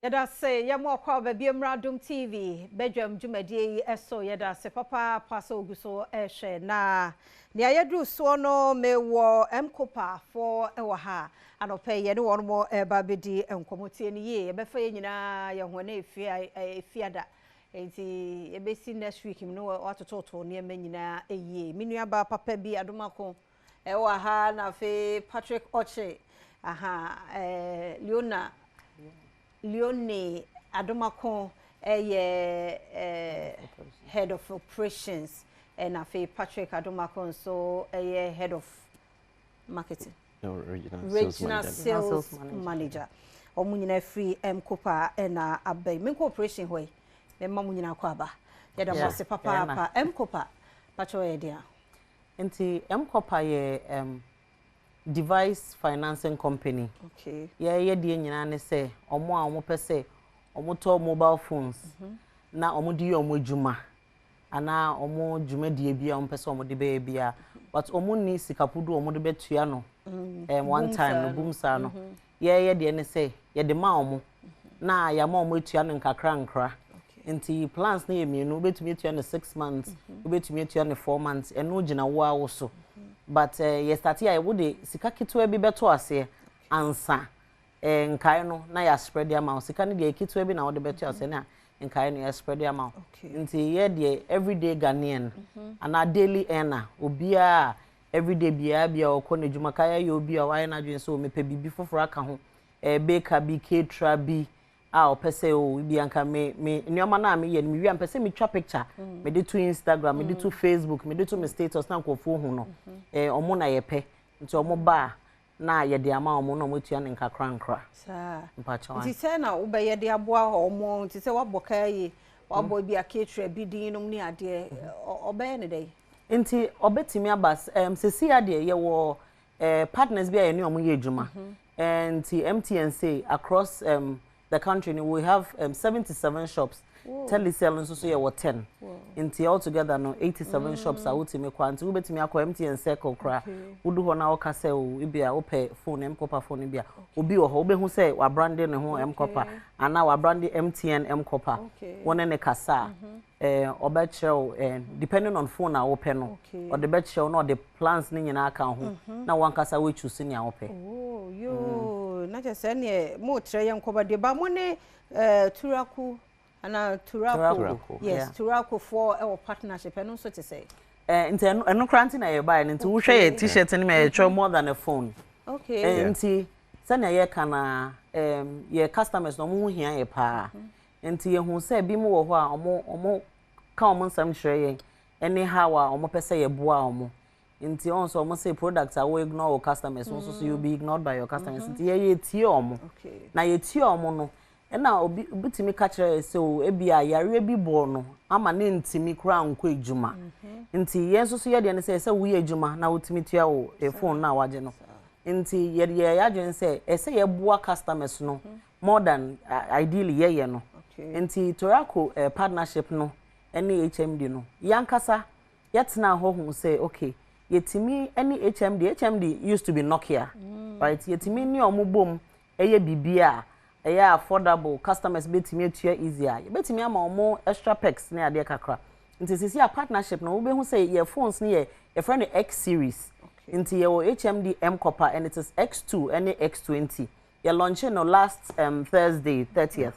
Yɛda ase yɛma ɔkɔ aba bio mmra Adom TV badwam dwumadie yi so. Yɛda ase papaapa sɛ wogu so rehwɛ. Na nea yɛduru soɔ no mewɔ M-Kopa foɔ wɔ ha anɔpa yi yɛne wɔn reba abɛdi nkɔmmɔ. Tie no yie, yɛbɛfa yɛn nyinaa yɛn ho ɛnɛ efiada. Enti yɛbɛsi next week mu no watototo nneɛma nyinaa yie. Me nuabaa papa bi Adomako Ɛwɔ ha na afei Patrick Oche, aha, eh, Leona, Leone Adomako ɛyɛ eh, head of operations, ɛna afei Patrick Adomako nso ɛyɛ head of marketing. No, regional, regional sales manager. Sales manager. Wɔn nyinaa firi M-Kopa ɛna aba yi. Menkɔ operation hɔ yi. Mɛma mo nyinaa kɔ aba. Yɛda mo ase papaapa. M-Kopa, pakyɛ ɔyɛ deɛ. Nti M-Kopa yɛ um, device financing company. Okay. Yɛyɛ deɛ nyinaa ne sɛ ɔmo a ɔmo pɛ sɛ ɔmo tɔ mobile phones na ɔmo de yɛ ɔmo adwuma anaa ɔmo dwumadie bi a ɔmo pɛ sɛ ɔmo de bɛyɛ bia, but ɔmo nni sika pudu a ɔmo de bɛtua no one time no boom saa no. Yɛyɛ deɛ ne sɛ yɛde ma ɔmo na yɛama ɔmo atua no nkakra nkra. Nti plans no yɛ mmienu: wobɛtumi atua no 6 months, wobɛtumi atua no 4 months. Ɛno gyina wo a wo so, but yɛ start a wode sika ketewa bi bɛto aseɛ ansa nkae no na yɛ spread ama wo. Sika no deɛ, ketewa bi na wode bɛto aseɛ na nkae no yɛ spread ama wo. Nti yɛ deɛ, everyday Ghanaian anaa daily earner, obiara everyday biara bia ɔkɔ n'adwuma kaya yɛ, obi a wayɛ n'adwene sɛ mepɛ biribi foforɔ aka ho, baker bi, caterer bi a ɔpɛ sɛ o bi anka me nneɛma no a meyɛ no, mewie a mpɛ sɛ metwa picture mede to Instagram, mede to Facebook, mede to me status na nkurɔfoɔ hu no, ɔmo na yɛpɛ. Nti ɔmo ba a na yɛde ama ɔmo na ɔmo atua ne nkakra nkra. Saa. Mpakyɛw. Nti sɛ na wobɛyɛ de aboa ɔmo, nti sɛ wabɔ kaa yi, wabɔ bi a caterer bi din nom ne adeɛ, ɔbɛyɛ ne dɛn? Nti ɔbɛtumi aba sɛsi adeɛ, yɛwɔ partners bi a yɛne ɔmo yɛ adwuma. Nti MTN say across the country we have 77 shops. Telecel nso so yɛwɔ 10. Nti altogether no 87 shops a wotumi kɔ. Nti wobɛtumi akɔ MTN Circle koraa, wodu hɔ na woka sɛ o ebi a wopɛ phone, M-Kopa phone bi a, obi wɔ hɔ, wobɛhu sɛ wabrande ne ho M-Kopa anaa wabrande MTN M-Kopa. Wɔne ne kasa a, ɔbɛkyerɛ wo depending on phone a wopɛ no, ɔde bɛkyerɛ wo na ɔde plans ne nyinaa ka ho na wankasa woatwu so nea wopɛ. Oh, yoo, na kyerɛ sɛ neɛ motrɛ yɛ nkɔba deɛ ba mo ne Turaku anaa Turako? Turako. Yes. Turakofoɔ ɛwɔ partnership, ɛno nso te sɛ? Nti ɛno koraa nti na yɛbaeɛ no. Nti wohwɛ yɛ T-shirt no ma yɛtwerɛ "more than a phone". Nti sɛnea yɛka na yɛ customers no, ɔmo ho hia yɛ paa. Nti yɛhu sɛ bi mu wɔ hɔ a ɔmo ka ɔmo nsɛm kyerɛ yɛn ɛne how a ɔmo pɛ sɛ yɛboa ɔmo. Nti ɔn sɛ ɔmo sɛ product a wo ignore wo customers nso so, you be ignored by your customers. Nti yɛyɛ tie ɔmo na yɛtie ɔmo no, ɛna obi tumi ka kyerɛ yɛ sɛ o ebi a yareɛ bi bɔɔ no ama ne ntumi koraa nkɔ adwuma. Nti yɛn nso so yɛ deɛ no sɛ woyɛ adwuma na wotumi tua wo phone no a wagye no. Nti yɛde yɛ adwene sɛ ɛsɛ yɛboa customers no more than ideally yɛyɛ no. Nti Torako partnership no ɛne HMD no, yɛankasa yɛtena hɔ hu sɛ okay, yɛtumi ɛne HMD. HMD used to be Nokia, right? Yɛtumi ne ɔmo bom ɛyɛ biribi a ɛyɛ affordable, customers bɛtumi atua easy a yɛbɛtumi ama ɔmo extra perks ne adeɛ kakra. Nti sisi a partnership no, wobɛhu sɛ yɛ phones no yɛ yɛfrɛ no X series. Nti yɛwɔ HMD M Copper and it is X2 ɛne X20. Yɛ launch no last Thursday 30th,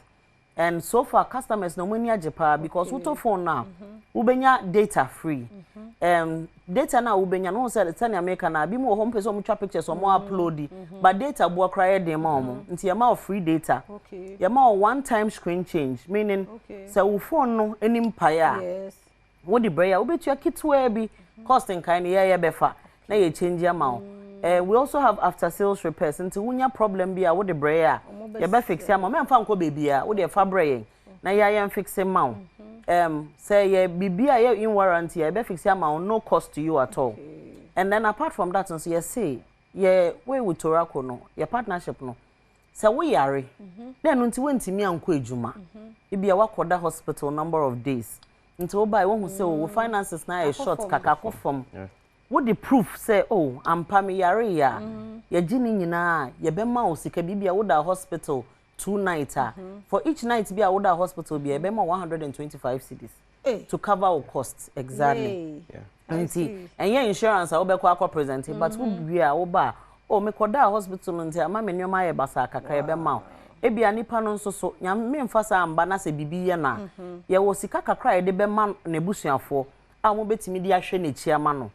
and so far customers na wɔn ani agye paa because wotɔ phone no a, wobɛnya data free. Data no a wobɛnya no, wɔn sɛ sɛnea meka na abi mu wɔ hɔ mpɛ sɛ wɔn twa pictures, wɔn upload, but data boa koraa yɛ den ma wɔn. Nti yɛma wo free data, yɛma wo one time screen change, meaning sɛ wo phone no anim pae a, wode brɛ a wobɛtua ketewaa bi cost, nkae no yɛyɛ bɛfa na yɛ change ama wo. We also have after sales repairs. Nti wonya problem bi a, wode brɛ a yɛbɛ fix ama wo. Mɛmfa nkɔ baabi a wode ɛfa brɛ yɛn na yɛ yɛn fix ma wo. Sɛ yɛ biribi a yɛ in warranty a, yɛbɛ fix ama wo, no cost to you at all. And then apart from that nso, yɛse yɛ way with Torako no, yɛ partnership no, sɛ woyare na ɛno nti wontumi ankɔ adwuma, ebi a wakɔda hospital number of days, nti wobae wohu sɛ wo finances na yɛ short kaka akɔ fam, wode proof sɛ oh, ampa me yare yɛ a, yɛgye ne nyinaa, yɛbɛma wo sika. Biribi a woda hospital. 2 night a, for each night bi a woda hospital bi a, ɛbɛma 125 cedis to cover wo cost exactly. Nti ɛnyɛ insurance a wobɛkɔ akɔ present, but wo wie a woba a, oh, mekɔda hospital no nti ama me nneɛma ayɛ basaa kakra, ɛbɛma wo. Ebia nipa no nso so Nyame mfa saa mba na sɛ biribi yɛ no a, yɛwɔ sika kakra a yɛde bɛma n'abusuafoɔ a wɔbɛtumi de ahwɛ n'akyi ama no.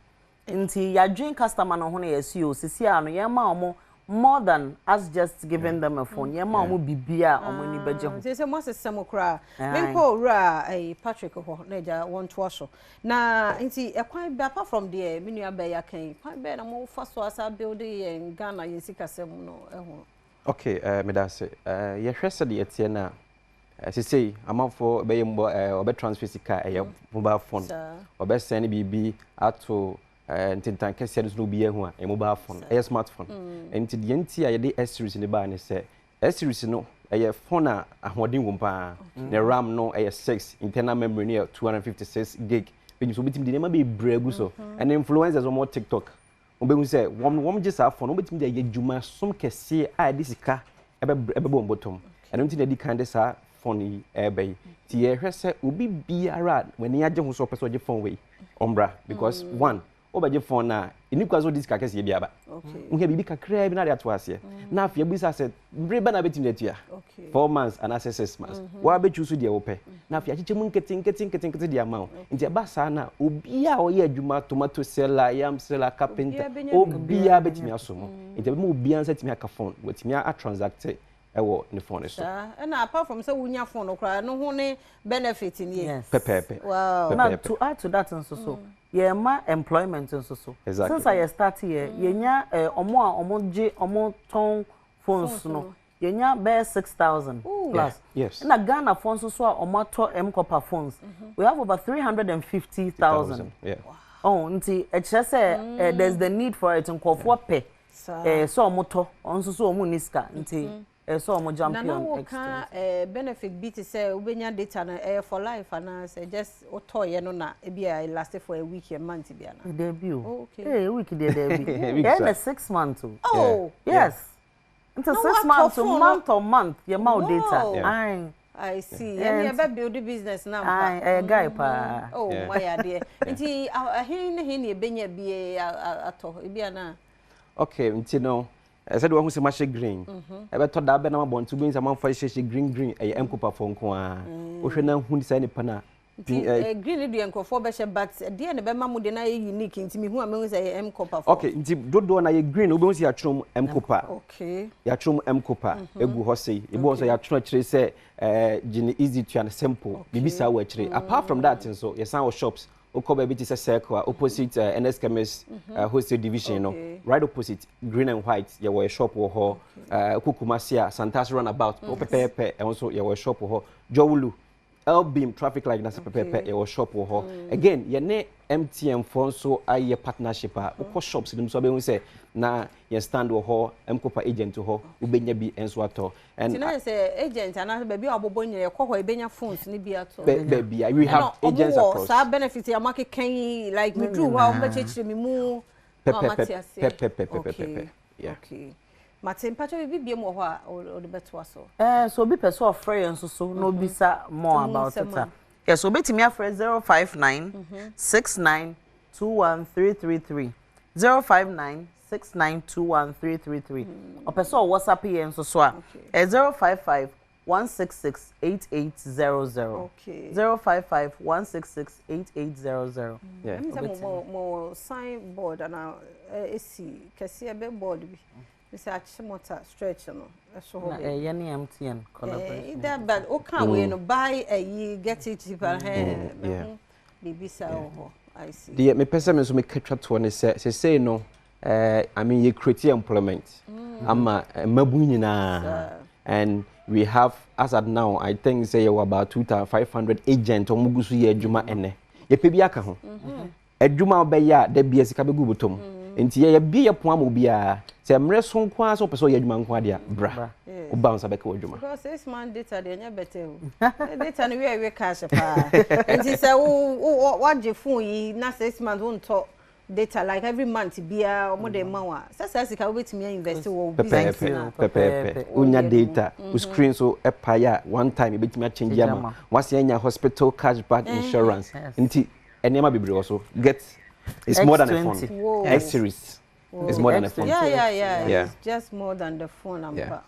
Nti yɛadwen customer no ho no, yɛsi o sisi a no yɛma wɔn more than us just giving them a phone. Yɛma wɔn biribi a wɔn ani bɛgye ho. Nti sɛ mo asesɛ mo koraa, menkɔ owura ɛyi Patrick hɔ na agya wɔntoa so. Na nti ɛkwan bɛ, apart from deɛ me nua bɛyɛ aka yi, kwan bɛyɛ na mo fa so asa build yɛn Ghana yɛn sikasɛm no ɛho? Okay, meda ase. Yɛhwɛ sɛdeɛ ɛteɛ no a, sesei amanfoɔ bɛyɛ mbɔ, ɔbɛ transfer sika, ɛyɛ mobile phone. Ɔbɛ send biribi ato ntentan kɛseɛ no so na obi ahu a, ɛyɛ mobile phone, ɛyɛ smartphone. Nti deɛ nti a yɛde S series no baa ne sɛ S series no ɛyɛ phone a ahoɔden wɔ mu paa. Ne RAM no ɛyɛ 6, internal memory no yɛ 256 gig. Bɛnyim sɛ wobɛtumi de nneɛma bebree agu so. Ɛne influencers wɔn wɔ TikTok, wɔbɛhu sɛ wɔn gye saa phone, wɔbɛtumi de ayɛ adwumasom kɛseɛ a ɛde sika ɛbɛbɔ wɔn bɔtɔm. Ɛno nti na ɛdi kan de saa phone yi ɛreba yi. Nti yɛhwɛ sɛ obi biara a w'ani agye ho sɛ ɔpɛ sɛ ɔgye phone wei, ɔmbra, because one, wobɛgye phone a, ɛni kwan sɛ wode sika kɛseɛ bi aba. Wohia biribi kakraa bi na de ato aseɛ na afei abisa sɛ bere bɛ na bɛtumi atua, 4 months anaasɛ 6 months. Woabɛtwi so deɛ wopɛ na afei akyekyɛ mu nkete nkete nkete nkete de ama wo. Nti ɛba saa na obiaa a ɔyɛ adwuma, tomato seller, yam seller, carpenter, obiaa bɛtumi aso mu. Nti ɛbɛma obiaa nsa tumi aka phone, watumi atransact ɛwɔ ne phone so. Ɛna apart from sɛ wonya phone no koraa no ho ne benefit nie. Yes. Pɛpɛɛpɛ. Wow. Na to add to that nso so, yɛma employment nso so. Since a yɛ start yɛ, yɛnya ɔmo a ɔmo gye ɔmo tɔn phones no, yɛnya bɛyɛ 6,000 plus. Ɛna Ghana phone nso so a ɔmo atɔ M-Kopa phones, we have over 350,000. Oh, nti ɛkyerɛ sɛ there's the need for it. Nkɔfoɔ pɛ sɛ ɔmo tɔ, ɔno nso so ɔmo ni sika, nti ɛsɛ ɔmo jump on. Na woka benefit bi te sɛ wobɛnya data no, ɛyɛ for life anaa sɛ just wotɔɔyɛ no na ebi a last for a week, a month bi ana? Dabi o. Okay. Week deɛ, dabi. Ɛyɛ na 6 months o. Oh. Yes, nti 6 months, month on month yɛ ma o data. Aye. I see. Ɛni ɛbɛ build business na mpa. Ɛyɛ guy paa. Oh, mo ayɛ adeɛ. Nti ɛhe ne he ne ebenya bi atɔ ebi ana? Okay, nti no sɛdeɛ wahu sɛ mahyɛ green, ɛbɛtɔ da bɛ nam abɔnten wobɛhu sɛ amanfoɔ hyehyɛ green green, ɛyɛ M-Kopafoɔ nko ara. Wohwɛ no ahu saa nipa no a. Nti green deɛ nkurɔfoɔ bɛhyɛ, but deɛ ne bɛma mo de na yɛ unique nti mehu a mehu sɛ ɛyɛ M-Kopafoɔ? Okay, nti dodoɔ na yɛ green, wobɛhu sɛ yɛatwerɛ mu M-Kopa. Yɛatwerɛ mu M-Kopa egu hɔ sei. Ebi wɔ nso yɛatwerɛ akyire sɛ gyene easy, tua no simple, biribi saa wɔ akyire. Apart from that nso, yɛsan wɔ shops. Wokɔ baabi te sɛ Circle a opposite NS Chemist wholesale division no, right opposite, green and white, yɛwɔ shop wɔ hɔ. Wokɔ Kumasi a, Santasi roundabout wɔ pɛpɛɛpɛ, ɛho nso yɛwɔ shop wɔ hɔ. Dzorwulu Elbeam traffic light nase pɛpɛɛpɛ, yɛwɔ shop wɔ hɔ. Again, yɛne MTN foɔ nso ayɛ partnership a wokɔ shops no mu nso abɛhu sɛ na yɛn stand wɔ hɔ, M-Kopa agent wɔ hɔ, wobɛnya bi nso atɔ. Nti na sɛ agent anaasɛ baabi a wɔbobɔ nyina yɛkɔ hɔ, yɛbɛnya phones no bi atɔ? Baabi a we have agents across. Saa benefit yɛ mo akeka yi, like meduru hɔ a wɔbɛkyerɛkyerɛ me mu na wɔate aseɛ? Pɛpɛpɛpɛpɛpɛ. Okay, mate. Mpakyɛ, biribi biem wɔ hɔ a ɔde bɛtoa so? So obi pɛ sɛ ɔfrɛ yɛn nso so na obisa more about it a, yes, obetumi afrɛ 0596921333, 0596921333. Ɔpɛ sɛ ɔWhatsApp yɛn nso so a, ɛ 0551668800, 0551668800. Ɛmi sɛ mo sign board ana esi kɛseɛ bɛ board bi sɛ Achimota stretch no ɛso hɔ. Na ɛyɛ ne MTN collaboration. Either, but o kan wei no buy ɛyi, get it cheaper, hɛn biribi saa wɔ hɔ. I see. Deɛ mepɛ sɛ me nso meka twa toɔ ne sɛ sesei no, I mean, yɛ create employment ama mmabun nyinaa, and we have, as at now, I think sɛ yɛwɔ about 2,500 agent wɔn gu so yɛ adwuma. Ɛnɛ yɛpɛ bi aka ho. Adwuma a wobɛyɛ a da bia sika bɛgu bɔtɔm, nti yɛyɛ bi yɛ pon ama obiara sɛ mmerɛ so nko ara sɛ wopɛ sɛ ɔyɛ adwuma nko adeɛ a, bra, woba wo nsa bɛka w'adwuma. Because 6 month data deɛ, ɛnyɛ bɛtɛ o. Data no wia, ewe cash paa. Nti sɛ wo wagye phone yi na 6 months wontɔ. data like every month biara wɔn de ma wo a, sɛ saa sika wobɛtumi a invest wɔ wo business Pɛpɛɛpɛ, no a. pɛpɛɛpɛ. Wonya data, wo screen so ɛpae a, one time yɛbɛtumi akyɛngye ama wo. Woasan anya hospital cash back insurance. Nti nneɛma bebree wɔ so. Get it's more than a phone. X series is more than a phone. Yeah, yeah, yeah. yeah. It's just more than the phone ampa.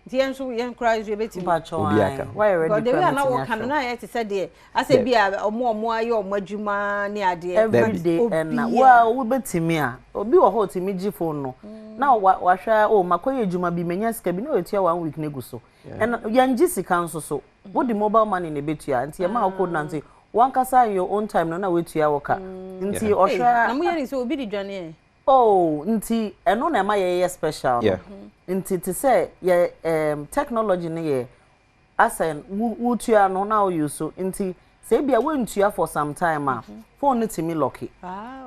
Nti yɛn nso yɛn koraa nso yɛbɛtumi. Mpakyɛw ae wayɛ ready koraa mɛtumi ahwɛ. Na wɔka no na ayɛ te sɛ deɛ asɛ bi a ɔmo ɔmo ayɛ ɔmo adwuma ne adeɛ. Everyday ɛna wo a wobɛtumi a obi wɔ hɔ otumi gye phone no na wahwɛ o makɔyɛ adwuma bi manya sika bi na watua one week no egu so ɛna yɛn gye sika nso so wode mobile money na ebetua nti yɛma wo code na nti wankasa in your own time no na watua wo ka nti ɔhwɛ. Na mo yɛ ne sɛ obi de dwane ɛ. Oh nti ɛno na ɛma yɛyɛ special no. Nti te sɛ yɛ um, technology no yɛ asɛ wotua no na wo use nti sɛ ebia woantua for some time a phone no tumi lɔke.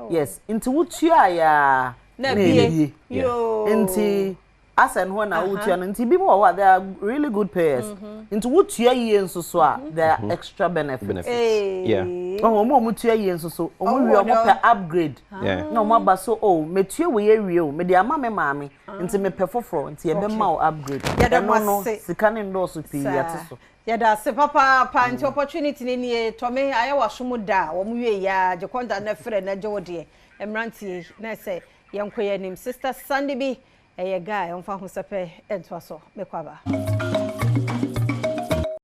Yes, nti wotua yɛ a na ebie. Nti asɛ no hɔ na wotua no nti bi mu wɔ hɔ a they are really good payers mm-hmm. nti wotua yie nso so a there are mm-hmm. extra benefits. Yeah. Ɔhun wɔn a wɔn tua yie nso so wɔn wie wɔn pɛ upgrade na wɔn aba so o oh, metua wei awie o mede ama me maame nti mepɛ foforɔ nti yɛbɛma o upgrade ɛno no sika ne ndɔɔso pii yɛte so. Yɛda ase papaapa nti opportunity no nie tɔme ayɛ w'asom da a wɔn wie yɛ a gye kɔnta na frɛ na gye wo deɛ mmeranteɛ na ɛsɛ yɛnkɔ yɛn anim sister Sandy bi Ɛyɛ guy ɔmfa ahosɛpɛ ntoa so. Mekɔ aba.